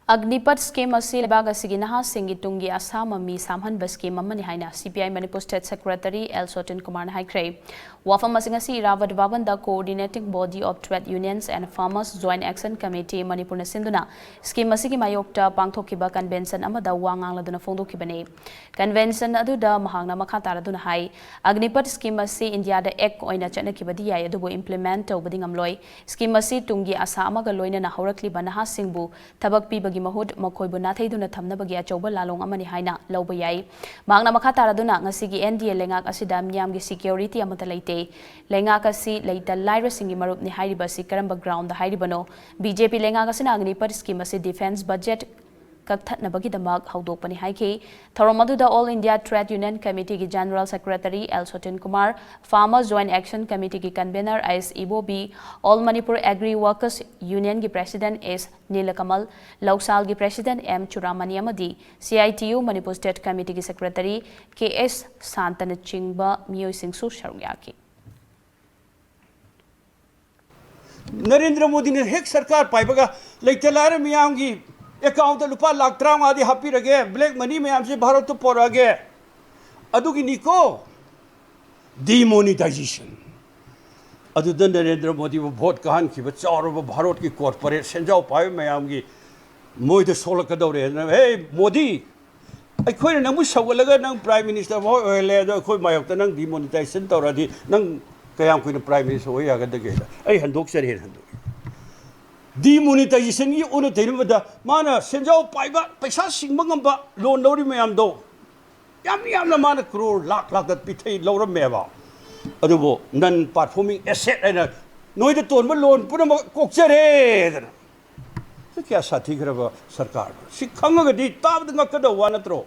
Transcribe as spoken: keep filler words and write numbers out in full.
ꯑꯒꯅꯤꯄꯠ scheme ꯑꯁꯤ ꯂꯩꯕꯥꯛ ꯑꯁꯤꯒꯤ ꯅꯍꯥꯁꯤꯡꯒꯤ ꯇꯨꯡꯒꯤ ꯑꯁꯥ ꯃꯃꯤ ꯁꯥꯝꯍꯟꯕ ꯁ꯭ꯀꯤꯝ ꯑꯃꯅꯤ ꯍꯥꯏꯅ C P I Manipur state secretary L Sotin ꯀꯨꯃꯥꯔꯅ ꯍꯥꯏꯈ꯭ꯔꯦ꯫ ꯋꯥꯐꯝ ꯑꯁꯤ ꯉꯁꯤ ꯏꯔꯥꯕꯠ ꯚꯕꯟꯗ Coordinating Body of Trade Unions and Farmers Joint Action Committee ꯃꯅꯤꯄꯨꯔꯅ ꯁꯤꯟꯗꯨꯅ ꯁ꯭ꯀꯤꯝ ꯑꯁꯤꯒꯤ ꯃꯥꯌꯣꯛꯇ ꯄꯥꯡꯊꯣꯛꯈꯤꯕ ꯀꯟꯚꯦꯟꯁꯟ ꯑꯃꯗ ꯋꯥ ꯉꯥꯡꯂꯗꯨꯅ ꯐꯣꯡꯗꯣꯛꯈꯤꯕꯅꯤ꯫ ꯀꯟꯚꯦꯟꯁꯟ ꯑꯗꯨꯗ ꯃꯍꯥꯛꯅ ꯃꯈꯥ ꯇꯥꯔꯗꯨꯅ ꯍꯥꯏ, ꯑꯒꯅꯤꯄꯠ ꯁ꯭ꯀꯤꯝ ꯑꯁꯤ ꯏꯟꯗꯤꯌꯥꯗ ꯑꯦꯛ ꯑꯣꯏꯅ ꯆꯠꯅꯈꯤꯕꯗꯤ ꯌꯥꯏ, ꯑꯗꯨꯕꯨ ꯏꯝꯄ꯭ꯂꯤꯃꯦꯟꯠ ꯇꯧꯕꯗꯤ ꯉꯝꯂꯣꯏ꯫ ꯁ꯭ꯀꯤꯝ ꯑꯁꯤ ꯇꯨꯡꯒꯤ ꯑꯁꯥ ꯑꯃꯒ ꯂꯣꯏꯅꯅ ꯍꯧꯔꯛꯂꯤꯕ ꯅꯍꯥꯁꯤꯡꯕꯨ ꯊꯕꯛ ꯄꯤꯕꯒꯤ ꯃꯍꯨꯠ ꯃꯈꯣꯏꯕꯨ ꯅꯥꯊꯩꯗꯨꯅ ꯊꯝꯅꯕꯒꯤ ꯑꯆꯧꯕ ꯂꯥꯂꯣꯡ ꯑꯃꯅꯤ ꯍꯥꯏꯅ ꯂꯧꯕ ꯌꯥꯏ꯫ ꯃꯍꯥꯛꯅ ꯃꯈꯥ ꯇꯥꯔꯗꯨꯅ, ꯉꯁꯤꯒꯤ ꯑꯦꯟ ꯗꯤ ꯑꯦ ꯂꯩꯉꯥꯛ ꯑꯁꯤꯗ ꯃꯤꯌꯥꯝꯒꯤ ꯁꯤꯀ꯭ꯌꯣꯔꯤꯇꯤ ꯑꯃꯠꯇ ꯂꯩꯇꯦ꯫ ꯂꯩꯉꯥꯛ ꯑꯁꯤ ꯂꯩꯇ ꯂꯥꯏꯔꯁꯤꯡꯒꯤ ꯃꯔꯨꯞꯅꯤ ꯍꯥꯏꯔꯤꯕ ꯑꯁꯤ ꯀꯔꯝꯕ ꯒ꯭ꯔꯥꯎꯟꯗ ꯍꯥꯏꯔꯤꯕꯅꯣ? ꯕꯤ ꯖꯦ ꯄꯤ ꯂꯩꯉꯥꯛ ꯑꯁꯤꯅ ꯑꯒꯅꯤꯄꯠ ꯁ꯭ꯀꯤꯝ ꯑꯁꯤ ꯗꯤꯐꯦꯟꯁ ꯕꯖꯦꯠ ꯀꯛꯊꯠꯅꯕꯒꯤꯗꯃꯛ ꯍꯧꯗꯣꯛꯄꯅꯤ ꯍꯥꯏꯈꯤ꯫ ꯊꯧꯔꯝ ꯑꯗꯨꯗ All India Trade Union Committeeꯒꯤ General Secretary L Sotin Kumar, Farmers Joint Action Committeeꯒꯤ Convener H Ibobi, All Manipur Agri Workers Unionꯒꯤ President ꯑꯦꯁ ꯅꯤꯂꯀꯃꯜ, ꯂꯧꯁꯥꯜꯒꯤ President ꯑꯦꯝ ꯆꯨꯔꯥꯃꯅꯤ ꯑꯃꯗꯤ C I T U Manipur State Committeeꯒꯤ Secretary ꯀꯦ ꯑꯦꯁ ꯁꯥꯟꯇꯅꯆꯤꯡꯕ ꯃꯤꯑꯣꯏꯁꯤꯡꯁꯨ ꯁꯔꯨꯛ ꯌꯥꯈꯤ꯫ ꯅꯔꯦꯟꯗ꯭ꯔ ꯃꯣꯗꯤꯅ ꯍꯦꯛ ꯁꯔꯀꯥꯔ ꯄꯥꯏꯕꯒ ꯂꯩꯇ ꯂꯥꯏꯔ ꯃꯤꯌꯥꯝꯒꯤ ꯑꯦꯀꯥꯎꯟꯗ ꯂꯨꯄꯥ ꯂꯥꯈ ꯇꯔꯥꯃꯉꯥꯗꯤ ꯍꯥꯞꯄꯤꯔꯒꯦ, ꯕ꯭ꯂꯦꯛ ꯃꯅꯤ ꯃꯌꯥꯝꯁꯤ ꯚꯥꯔꯠꯇ ꯄꯣꯔꯛꯑꯒꯦ, ꯑꯗꯨꯒꯤꯅꯤꯀꯣ ꯗꯤꯃꯣꯅꯤꯇꯥꯏꯖꯦꯁꯟ꯫ ꯑꯗꯨꯗ ꯅꯔꯦꯟꯗ꯭ꯔ ꯃꯣꯗꯤꯕꯨ ꯚꯣꯠ ꯀꯥꯍꯟꯈꯤꯕ ꯆꯥꯎꯔꯕ ꯚꯥꯔꯠꯀꯤ ꯀꯣꯔꯄꯣꯔꯦꯠ ꯁꯦꯟꯖꯥꯎ ꯄꯥꯏꯕ ꯃꯌꯥꯝꯒꯤ ꯃꯣꯏꯗ ꯁꯣꯛꯂꯛꯀꯗꯧꯔꯦ꯫ ꯍꯦ ꯃꯣꯗꯤ, ꯑꯩꯈꯣꯏꯅ ꯅꯪꯕꯨ ꯁꯧꯒꯠꯂꯒ ꯅꯪ ꯄ꯭ꯔꯥꯏꯝ ꯃꯤꯅꯤꯁꯇꯔ ꯃꯍꯣꯏ ꯑꯣꯏꯍꯜꯂꯦ, ꯑꯗꯣ ꯑꯩꯈꯣꯏ ꯃꯥꯌꯣꯛꯇ ꯅꯪ ꯗꯤꯃꯣꯅꯤꯇꯥꯏꯖꯦꯁꯟ ꯇꯧꯔꯗꯤ ꯅꯪ ꯀꯌꯥꯝ ꯀꯨꯏꯅ ꯄ꯭ꯔꯥꯏꯝ ꯃꯤꯅꯤꯁꯇꯔ ꯑꯣꯏ ꯌꯥꯒꯗꯒꯦ? ꯑꯩ ꯍꯟꯗꯣꯛꯆꯔꯦꯅ ꯍꯟꯗꯣꯛꯏ꯫ ꯗꯤꯃꯣꯅꯤꯇꯥꯏꯖꯦꯁꯟꯒꯤ ꯑꯣꯟꯅ ꯇꯩꯅꯕꯗ ꯃꯥꯅ ꯁꯦꯟꯖꯥꯎ ꯄꯥꯏꯕ, ꯄꯩꯁꯥ ꯁꯤꯡꯕ ꯉꯝꯕ, ꯂꯣꯟ ꯂꯧꯔꯤ ꯃꯌꯥꯝꯗꯣ ꯌꯥꯝ ꯌꯥꯝꯅ ꯃꯥꯅ ꯀ꯭ꯔꯣꯔ ꯂꯥꯛ ꯂꯥꯛꯇ ꯄꯤꯊꯩ ꯂꯧꯔꯝꯃꯦꯕ꯫ ꯑꯗꯨꯕꯨ ꯅꯟ ꯄꯥꯔꯐꯣꯔꯃꯤꯡ ꯑꯦꯁꯦꯠ ꯍꯥꯏꯅ ꯅꯣꯏꯗ ꯇꯣꯟꯕ ꯂꯣꯟ ꯄꯨꯝꯅꯃꯛ ꯀꯣꯛꯆꯔꯦꯗꯅ꯫ ꯁꯤ ꯀꯌꯥ ꯁꯥꯊꯤꯈ꯭ꯔꯕ ꯁꯔꯀꯥꯔꯅꯣ? ꯁꯤ ꯈꯪꯉꯒꯗꯤ ꯇꯥꯕꯗ ꯉꯛꯀꯗꯧꯕ ꯋꯥ ꯅꯠꯇ꯭ꯔꯣ?